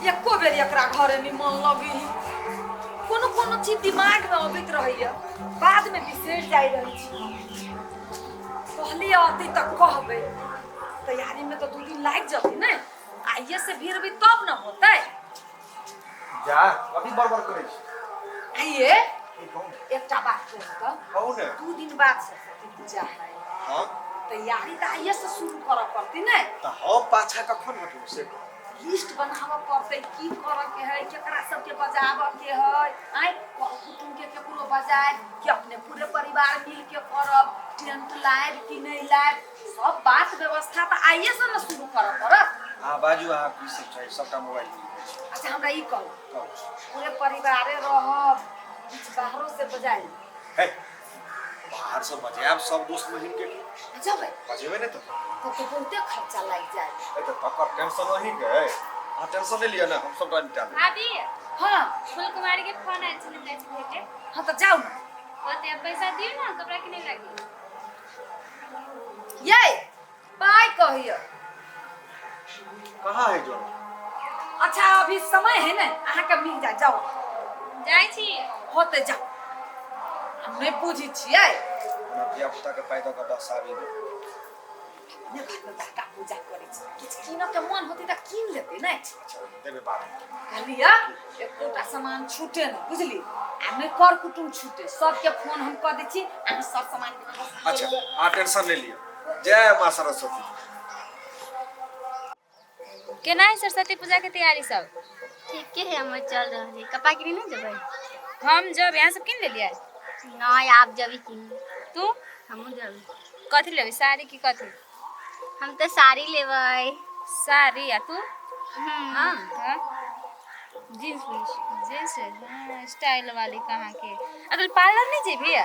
एको बेर एकरा घरे नहि मन लगै है। कोनो कोनो चीज दिमागमे अबैत रहैया, बादमे बिसरि जाइ रहै छी। कहलियै अतै तऽ कहबै, तैयारीमे तऽ 2 दिन लागि जेतै ने, आइए से भिड़बै तब ने होतै। जा कथी बड़बड़ करै छी? आइए की कहू ने? एकटा बात कहू तऽ। कहू ने। 2 दिन बाद सरस्वती पूजा है। हाँ। तैयारी तऽ आइए से शुरू करऽ पड़तै ने। तऽ हम पाछा कखन हटलहुँ से कहू। लिस्ट बनाबऽ पड़तै, की करऽ के है, केकरा सबके बजाबऽ के है, आँय कुटुम्ब के केकरो बजायब कि अपने पूरे परिवार मिल के करब, टेंट लायब कि नहि लायब, सब बात व्यवस्था तऽ आइए से ने शुरू करऽ पड़त। अहाँ बाजू, अहाँ की सब चाही, सबटा मोबाइल में लिखल छै। अच्छा हमरा ई कहू। कहू। पूरे परिवारे रहब, किछु बाहरो से बजायब? हे, बाहर से बजायब सब दोस्त महीन के। बजेबै? बजेबै ने तऽ। तब तऽ बहुते खर्चा लागि जायत। ए तऽ तकर टेंशन अहीं के अइ। अहाँ टेंशन नहि लिअ ने, हम सबटा निपटा लेब। भाभी। हाँ। फूल कुमारी के फोन आयल छलै, जाइ छी भेटे। हाँ तऽ जाउ ने। होते पैसा दियौ ने, कपड़ा किनै लागी। ये पाइ कहियो। कहाँ है जोन? अच्छा अभी समय है ने, अहाँके मिल जाय, जाउ। जाइ छी। होते जाउ, हम नहि बुझै छियै। हमरा धिया पुता के पाइ दऽ कऽ बसाबी ने। अपने घरमे बड़का पूजा करै छी, किछु कीनऽ के मन होतै तऽ कीन लेतै ने। अच्छा देबै बाद में। कहलियै एकोटा सामान छूटे नहि, बुझली? आ नहि कर कुटुम छूटे, सबके फोन हम कऽ दै छी, अहाँ सब सामान के व्यवस्था अच्छा कऽ लिअ। अहाँ टेंशन नहि लिअ। जय माँ सरस्वती। केना है सरस्वती पूजा के तैयारी सब? ठीके है, हमर चल रहल है। कपड़ा किने नहीं जेबै? हम जब यहाँ सब किन लेलियै? नहीं, आप जब किन। तू? हमहूँ जब। कथी लेबै, साड़ी की कथी? हम तो साड़ी लेबै। साड़ी आ तू? हम हाँ? जींस लेबै। जींस? हाँ, स्टाइल वाली कहाँ के। अगर पार्लर नहीं जेबी?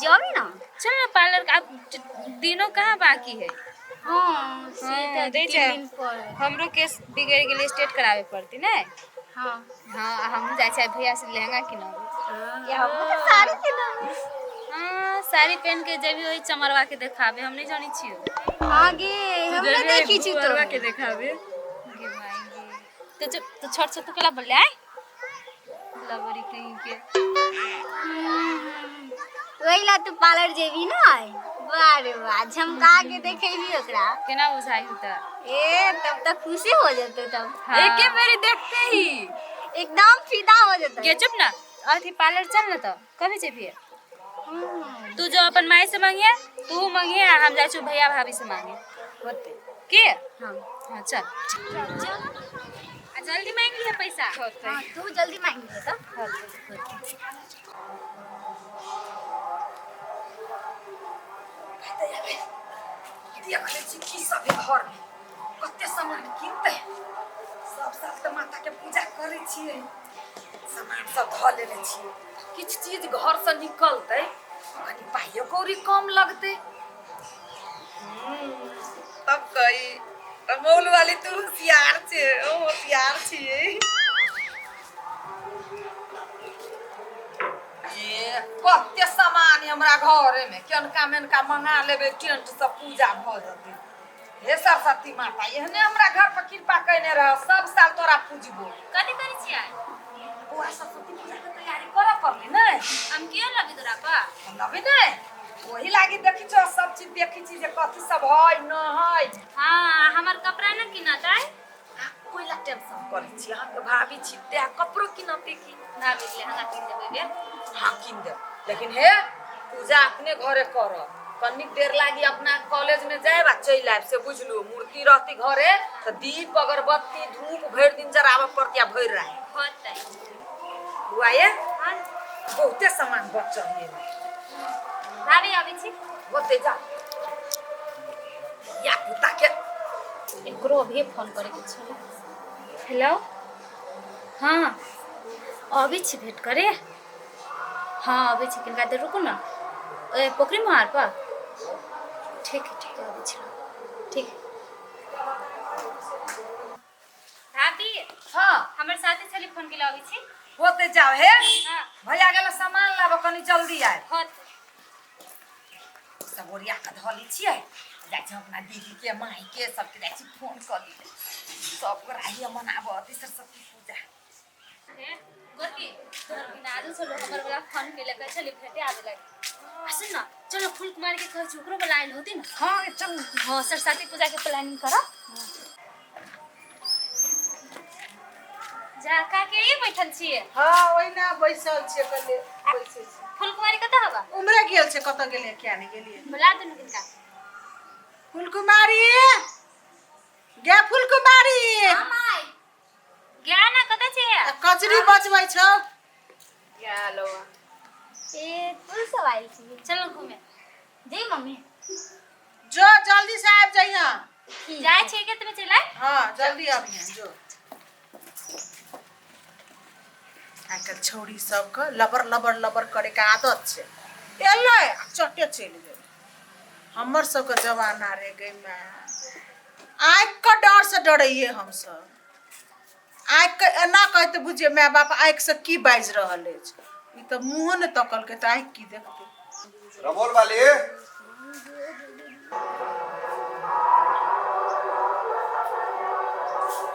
जेबी ना। चल ना पार्लर, अब दिनों कहाँ बाकी है। हाँ से हाँ, तऽ दै 3 छै। दिन पर। हमरो केस बिगड़ गेलै, स्ट्रेट कराबे पड़तै ने। हाँ। हाँ, हमहूँ जाइ छियै भैया से लहंगा किनाबे। ये हमहूँ तऽ साड़ी किनब। हाँ, साड़ी पहन के जेबी ओहि चमरवा के देखाबे, हम नहीं जानी छियो। हाँ गे, हम नहि देखी छी तो। के देखाबे। गे माई गे। तो जो तो छोट छोट तो केला बोलले आय लबरी कहीं के। ओहि ला तू पार्लर जेबी ना? वाह रे वाह, झमका के देखेबी ओकरा। केना बुझाई होता? ए तब तक खुशी हो जेतै तब। हाँ। एके बेरी देखते ही एकदम फिदा हो जेतै। गे चुप ना, अथी पार्लर चल ना तो कभी जेबी? तू जो अपन माई से मांगिए, तू मांगिए, आ हम जाइ छी भैया भाभी से मांगे। होते। के? हाँ। हाँ चल। आ जल्दी मांग लिहे पैसा। हाँ, तू जल्दी मांग ले तो। देख लै छी की सब है घरमे, कते सामान कीनतै। सब साल तऽ माताके पूजा करै छियै, सामान सब धऽ लेने छियै। किछु चीज घरसँ निकलतै, कनि पाइयो कौड़ी कम लगतै। तब कही रमौल वाली, तू होशियार छै, ओ होशियार छियै। ये कते सामान है हमरा घरे में, केनका मेनका मंगा लेबै, टेंट से पूजा भऽ जेतै। हे सरस्वती माता, एहने हमरा घर पर कृपा कयने रह, सब साल तोरा पूजबो। कथी करै छियै? बौआ, सरस्वती पूजा के तैयारी करऽ पड़लै ने। हम किया लबी तोरा पर? लबै ने, ओही लागी देखी छौ, सब चीज देखी छी जे कथी सब है न है। हाँ, हमर कपड़ा न किनतै। आ कोइ ला टेंशन करै छी? अहाँके भाभी छी तें कपड़ो किनतै की। भाभी के लहंगा किन देबै बे। हाँ किन देब, लेकिन हे पूजा अपने घरे करब। कनिक देर लागी अपना कॉलेज में जायब आ चलि आयब, से बुझलू। मूर्ति रहती घरे तऽ दीप अगरबत्ती धूप भरि दिन जराबऽ पड़ती आ भरि राति। होतै। बुआ ये हाँ। बहुते सामान बचल ये। भाभी अबै छी। होते जा या पुता के। एकरो अभी फोन करे के छलै। हेलो, हाँ अबै छी भेंट करे। हाँ अबै छी, किनका देर रुकू ना, ए पोखरी मोहार पर। ठीक है ठीक है, अबै छी, ठीक है। भाभी। हाँ। हमर साथी छली फोन के अबै छी। होते जाओ हे। हाँ। भैया गेल सामान लाबऽ, कनी जल्दी आयब। होते। सब ओरिया कऽ धऽ लै छियै। जाइ छी अपना दीदी के माई के सबके जाइ छी फोन कऽ दी सब गोरा मनाबऽ सरस्वती पूजा। हे गोरकी तोहर बिना आजू छलो हमर वाला फोन केलक छली भेटे आबे लागी। आ सुन न चलो फूल कुमार के कहै छी ओकरो वाला आयल होती न। हाँ चल। हाँ सरस्वती पूजा के प्लानिंग करो। जा का के ई बैठल छियै? हाँ ओहिना बैसल छियै कले बैसल छियै। फूल कुमारी कतऽ हवा? उमरे गेल छै कतऽ गेलै किया नहि गेलियै। बुला दुनू किनका। फुलकुमारी गे फुलकुमारी। गे ना कतऽ छियै? कचरी बचबै छौ। ए तू सब आयल छी। चलो घूमे जी मम्मी जो जल्दी से आबि जइहा। जाइ छियै के तुम्हें चल आइ? हाँ जल्दी आबिहे जो। आइ काल्हि छौड़ी सबके लबर लबर लबर करे के आदत छै, एलै आ चटे चलि गेलै। हमर सबके जमाना रे गई माय, आँखि के डर से डरैये हमसब। आँखि के एना कहते बुझिए माय बाप आँखि से की बाजि रहल अछि, ई तऽ मुँहो नहि तकलकै तऽ आँखि की देखतै। रमोल वाली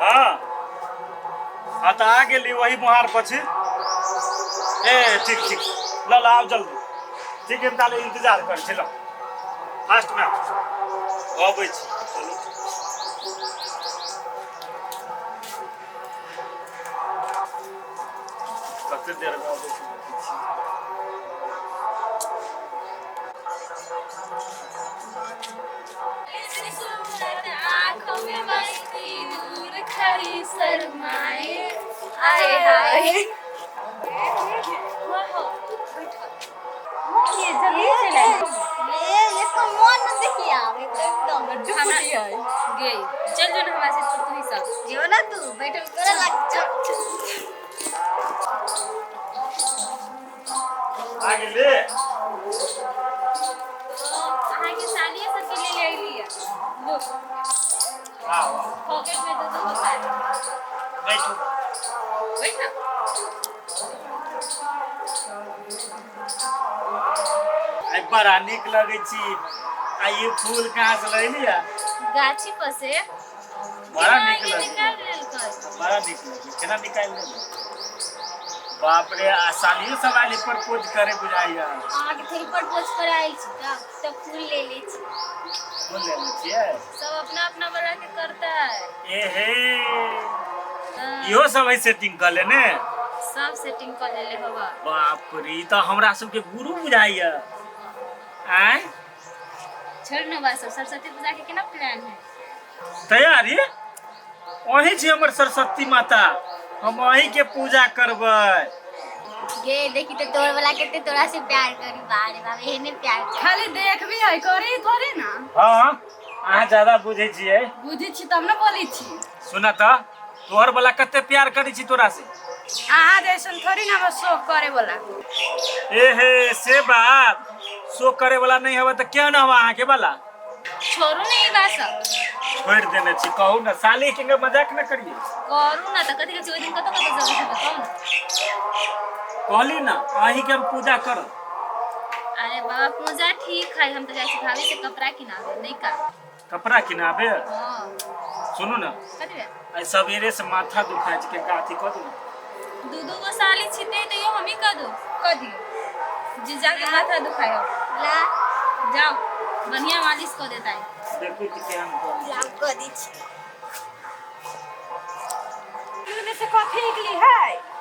हाँ हाँ तऽ आ गेली वही मुहार पछि। ए ठीक ठीक ल ल आउ जल्दी। ठीक हम ताले इंतजार करै छी ल फास्ट में आउ अबै छी। चलू कते देर में अबै छी देखै छी। आँखों में मस्ती दूर खड़ी शर्माए आए हाय। ये जल्दी चल आइ। ए इसको मन न देखिया एकदम गे चल जो ना हमारे से तू ही सब। जो ना तू बैठल करे लग चल। आ गेली? अहाँके सालिए सबके ले ले अइली है। लो वाह वाह पॉकेट में दो दो गो साड़ी। बैठू बैठ ना। आइ बड़ा नीक लगै छी। आ ये फूल कहाँ से लैली है? गाछी पर से। बड़ा नीक ये लगै। निकाल लेलकै। बड़ा नीक लगै। केना निकालि लेलकै? बाप रे आ सालियो सब आयल प्रपोज करे बुझाइया। अहाँके थोड़ी प्रपोज करे आयल छी तब फूल ले ले छी। फूल ले ले छियै? सब अपना अपना वाला के करता है। एहे हाँ, इहो सब है सेटिंग कऽ लेने? सब सेटिंग कऽ लेले हवा। बाप रे ई तऽ हमरा सबके गुरु बुझाइया। आँय छोड़ न बा सब सरस्वती पूजा के केना प्लान है? तैयारी अहीं छी हमर सरस्वती माता, हम अहीं के पूजा करबै। गे देखी तो तोर वाला कते तोरा से प्यार करी। बारे बाप एहने प्यार कर। खाली देख भी है करी थोड़ी ना। हाँ अहाँ ज्यादा बुझै छियै। बुझै छी तब न बोलै छी। सुन तऽ तोहर वाला कते प्यार करै छी तोरा से। अहाँ जैसन थोड़ी ना हमरा शौक करे वाला। एहे से बात, शौक करे वाला नहीं हवे तऽ केहन हवा अहाँ के वाला? छोड़ू ने ई बात सब। छोड़ देने छी कहू ना साली के मजाक न करिए। करू ना तऽ कथी कहै छी ओहि दिन कतऽ कतऽ जबै छलै कहू ना। कहली ना अहीं के हम पूजा करब। अरे बाबा पूजा ठीक है, हम तो जाइ छी भाभी से कपड़ा किनाबे नहीं का। कपड़ा किनाबे? हाँ। सुनू ना कथी बे? आइ सवेरे से माथा दुखाइ छै के अथी कऽ दू ना। दू दू गो साली छिते तैयो हम ही कह दू कह दियो जीजा के माथा दुखाय हो। ला जाओ बढ़िया मालिश कऽ देता है। देखू कि केहन करै। ला कऽ दै छी। में से कथी निकली है?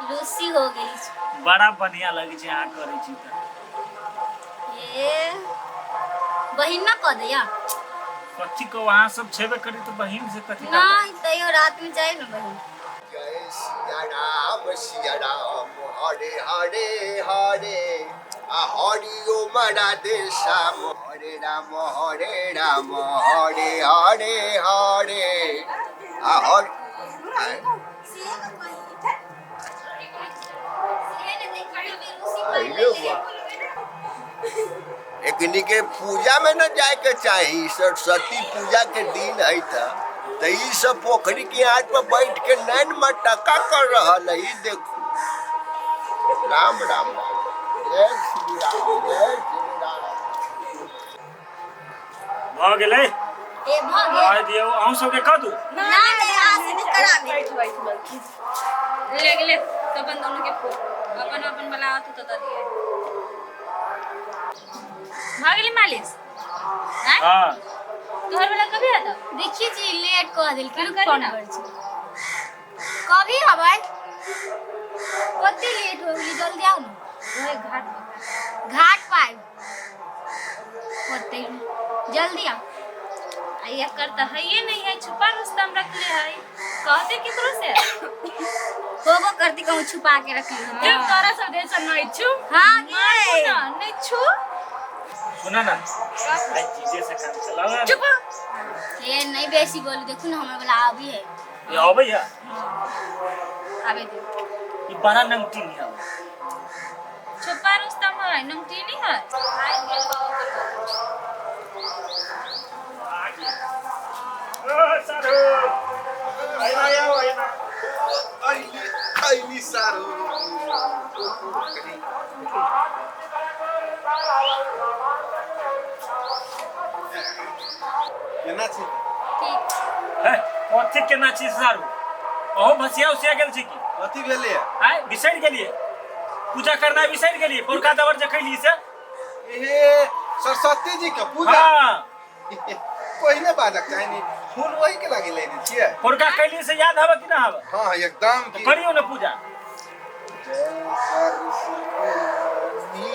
लूसी हो गेली। बड़ा बढ़िया लगै छै अहाँ करै छी तऽ। ए बहिन ना कऽ दैया। कथी कहू अहाँ सब छेबे करी तऽ बहिन से कथी करबै? नहीं तैयो रात में जाए ना बहिन। जय सिया राम हरे हरे हरे आ हरि ओम राधे श्याम हरे राम हरे हरे हरे आ हरि। अरे वाह। एकनी के पूजा में न जाए के चाही, सरस्वती पूजा के दिन है त ई सब पोखरी के आड़ पर बैठ के नैन मटका कर रहल है। ई देखू राम राम राम जय श्री राम जय श्री राम। भऽ गेलै। ए भऽ गेल। आइ दियौ अहूँ सबके कऽ दू। ना ना, अहाँ से नहि कराबी। बैठ बैठ बैठ। ले गेले तो अपन दोनों के फूल अपन अपन वाला आतो तो दऽ दिए। भऽ गेलै मालिश? आँय? हाँ। तोहर वाला कभी आता? देखिए जी, लेट कह देलखिन। करू फोन ना। कर छी। कभी अबै? कते लेट हो गेली, जल्दी आउ ने। ओए घाट पर। घाट पाइ होते, जल्दी आओ। आ एकर तऽ हइए नहीं है, छुपा रुस्तम रखले है, कहते केकरो से? होबो करती, कहूँ छुपा के रखली। जब तोरा सब जैसा नहीं छु। हाँ। मारबो गे ना नहीं छु। सुना ना, आज जीजे से काम चलाओ ना। चुप। ए नहीं बेसी बोलू, देखू ना हमर वाला आबी है। ये अबैया। आबे दे। ई बड़ा नंगटी नहीं आवे। छुपा रुस्तम है, नमटी नहीं है। आइ गेल बाबा के। ओ सारू, आइना आओ आइना। अइली अइली सारू। केना छी? ठीक। है कथी केना छी सारू? अहो भसिया उसिया गेल छी की? कथी भेलै? आय बिसरि गेलियै पूजा करनाइ, बिसरि गेलियै पोरका दबर जे खैली से? हे, सरस्वती जी के पूजा? हाँ। पहिने बाजक चाही ने, फूल वही के लागी लेने छियै। पोरका खैली से याद हवे कि ना हवे? हाँ, एकदम। तो करियौ ने पूजा। जय सरस्वती रानी,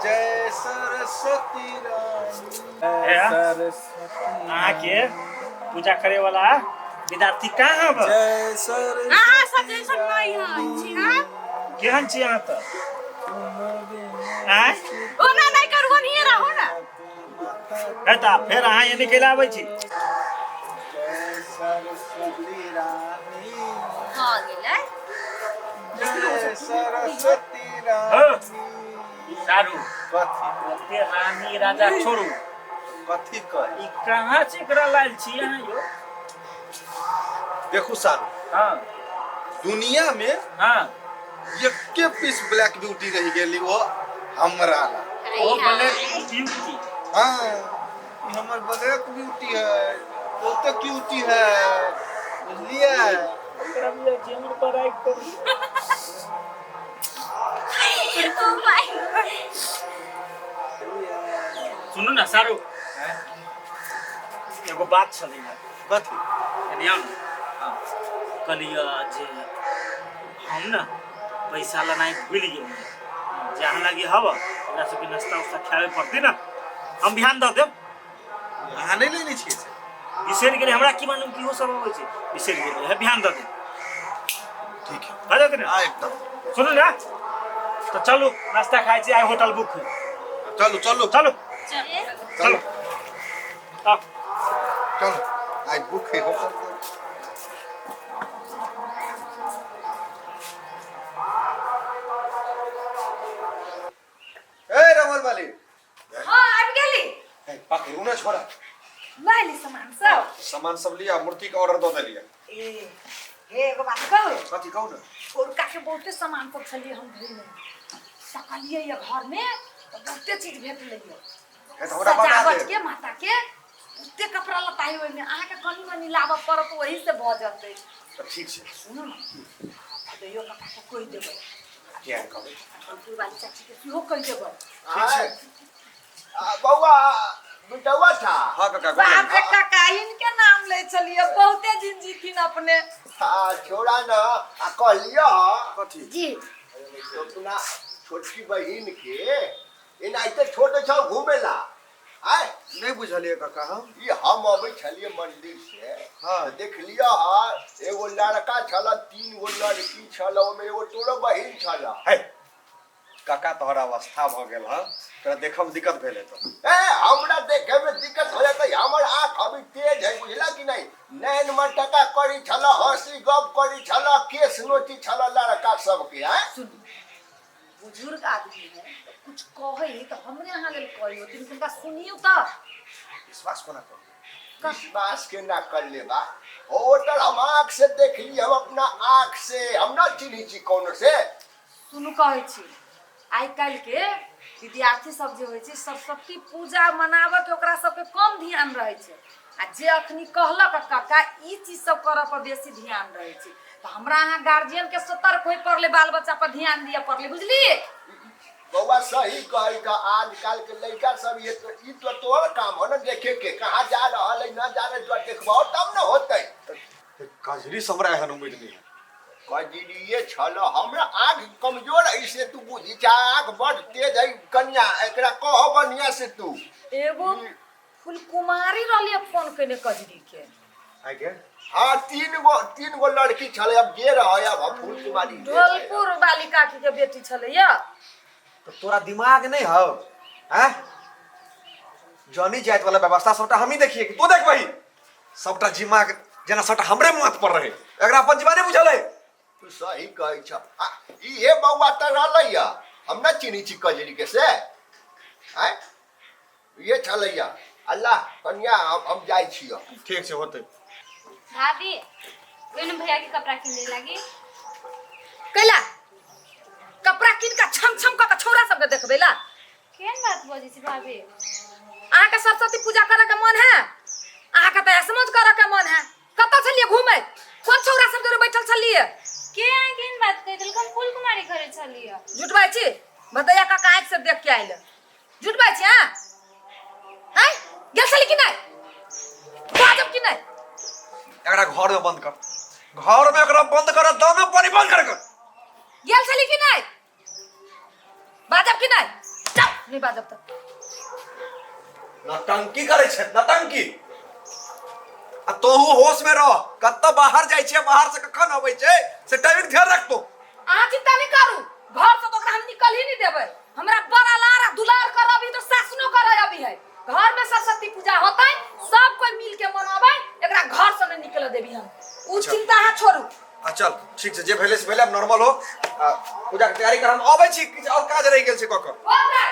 जय सरस्वती रानी, हे? सरस्वती। अहाँके पूजा करे वाला विद्यार्थी कहाँ हब? जय सरस्वती। अहाँ सब जैसन नहीं है छी। हाँ। केहन छी अहाँ तऽ? आँय? ओना नहीं करू, ओनहिए रहू ना। है तऽ फेर अहाँ एने कैला आबै छी? जय सरस्वती रानी। भऽ गेलै। जय सरस्वती हाँ। रानी। सारू। कथी? ओते रानी राजा छोड़ू। कथी कही? ई कहाँ से एकरा लायल छी अहाँ यौ? देखू सारू। हाँ। दुनिया में हाँ एके पीस ब्लैक ब्यूटी रही गेली, वो हमरा ला। ओ ब्लैक ब्यूटी? हाँ, ई हमर ब्लैक ब्यूटी है, बहुते क्यूटी है, बुझलियै? ओकरा भी जीवन बड़ाई करू। ओ my. सुनू ना सारू, एगो बात छलै। कथी? एने आउ ने। हाँ, कहलियै जे हम ने पैसा लेनाइ भूलि गेलियै। जे अहाँ लागी हब, ओकरा सबके नाश्ता उस्ता खियाबे पड़तै ने, हम ध्यान दऽ देब। अहाँ नहि लेने छियै से? बिसरि गेलै, हमरा की मालूम की ओ सब अबै छै, बिसरि गेलियै। है ध्यान दऽ देब। ठीक है। भऽ जेतै ने? हाँ, एकदम। सुनू ने, तऽ चलू नाश्ता खाइ छी, आइ होटल बुक है। चलू चलू। चलू। चल। चलू, आउ। चलू, आइ बुक है होटल। ए रमल वाली। हाँ, आबि गेली। ए, पकड़ू ना छोड़ा। लऽ ली सामान सब। सामान सब लिया, मूर्ति के ऑर्डर दऽ देलियै। ए हे, एगो बात कहू? कथी, कहू ने। पोरका के बहुते सामान सब छलियै, हम धोइमे सकलियै ये घर में तऽ बहुते चीज भेटलै ये। हे, तऽ हमरा बता सजावट दे। के, माता के बहुते कपड़ा लत्ता है ओहिमे, अहाँके कनि मनि लाबऽ पड़त, ओही से भऽ जेतै। तऽ ठीक छै। सुनू ने, भदैयो काका के कहि देबै। किया कहबै? फलपुर वाली चाची के सेहो कहि देबै। ठीक छै। बौआ, बिटौआ था। हाँ काका। बाप रे काका, इनके नाम लै छलियै, बहुते दिन जीथिन अपने। हाँ, छोड़ा न, आ कहलियो। कथी? जी। अपना छोटकी बहिन के एनाहिते छोटे छौ घूमेला आय। नहि बुझलियै काका हम। ई हम अबै छलियै मंदिर से। हाँ। तऽ देखलियै हा, एगो लड़का छल, तीन गो लड़की छल, ओहिमे एगो तोरो बहिन छल। है काका, तोहर अवस्था भऽ गेल हँ, तोरा देखऽ मे दिक्कत भेल हेतौ। ए, हमरा देखे में दिक्कत हो जाता है, हमर आँख अभी तेज है, बुझला कि नहीं? नैन मटका करी छल, हंसी गप करी छल, केस नोची छल लड़का सबके हैं। सुनू, बुजुर्ग आदमी है तऽ कुछ कहै है तऽ हमरे अहाँ लेल कहै होथिन, हुनका सुनियौ तऽ। विश्वास कोना करू? विश्वास के ना कर ले बा, होटल हम आँख से देख ली, हम अपना आँख से, हम ना चिन्ही छी कोनो से। सुनू, कहै छी, आइ काल्हि के विद्यार्थी सब जे होइ छै, सरस्वती पूजा मनाबऽ के ओकरा सबके कम ध्यान रहै छै, आ जे अखनी कहलक काका ई चीज सब करऽ पर बेसी ध्यान रहै छै। तऽ हमरा अहाँ गार्जियन के सतर्क होय पड़लै, बाल बच्चा पर ध्यान दिअ पड़लै, बुझलियै? बौआ सही कहै का, आजकल के लड़का सब ये तो ई तो तोहर काम हो ना देखे के, कहाँ जा रहल है ना जा रहल, तोरा देखबहो तब न होतै। कजरी से हमरा एहन उम्मीद नहीं है। कजरिए छल, हमरा आँख कमजोर है से तू बुझी छा, आँख बड़ तेज है कन्या, एकरा कह बढ़िया से तू। एगो फुलकुमारी रहलियै फोन केने कजरी के। आगे हाँ, तीन गो लड़की छले, अब जे रहे, अब हम फूल कुमारी जे रहे। ढोलपुर वाली काकी के बेटी छलैया। तो तोरा दिमाग नहीं हौ हैं? जनी जात वाला व्यवस्था सबटा हमही देखिए कि तू देखबही? सबटा जिम्मा के जेना सबटा हमरे माथ पर रहे, एकरा अपन जिम्मा नहीं बुझल है। तू सही कहै छ। आ इहे बौआ तऽ रहलैया, हम ना चिन्है छी कजरी के से आँय, ये छलैया। अल्लाह कन्या, हम जाइ छियौ। ठीक छै, होतै। भाभी, कोन भैया के कपड़ा किने लागी? कैला कपड़ा कीन के छम छम कऽ के छौड़ा सबके देखबै ला? केहन बात बजै छी भाभी? अहाँके सरस्वती पूजा करे के मन है, अहाँके तऽ ऐसमौज करे के मन है। कतऽ छलियै घूमै? कोन छौड़ा सब जोरे बैठल छलियै? के अहाँ केहन बात कहि देलक? हम फूल कुमारी घरे छलियै। झूठ छी? भदैया काका आँखि से देख के आयल। झूठ बाजै छी अहाँ? आँय, गेल छली कि नहि? बाजब कि नहि? एकरा घर में बंद कर, घर में एकरा बंद कर, दाना पानी बंद कर। गेल छली कि नहि? बाजब कि नहि? जाउ, नहि बाजब तऽ। नौटंकी करै छै नौटंकी। आ तोहू होश में रह, कतऽ बाहर जाइ छै, बाहर से कखन अबै छै से टाइमिंग ध्यान रख तू। अहाँ चिंता नहीं करू, घर से तो ओकरा हम निकल ही नहीं देबै। हमरा बड़ा लार आ दुलार कर अभी तो सासनो कर अभी है। घर में सरस्वती पूजा होतै, सब कोई मिल के मनाबै, एकरा घर से नहीं निकल देबी हम। उ चिंता अहाँ छोड़ू। आ चल ठीक छै, जे भेलै से भेलै, आब नॉर्मल हो आ पूजा के तैयारी कर, हम अबै छी, किछु और काज रहि गेल छै कऽ कऽ। होतै।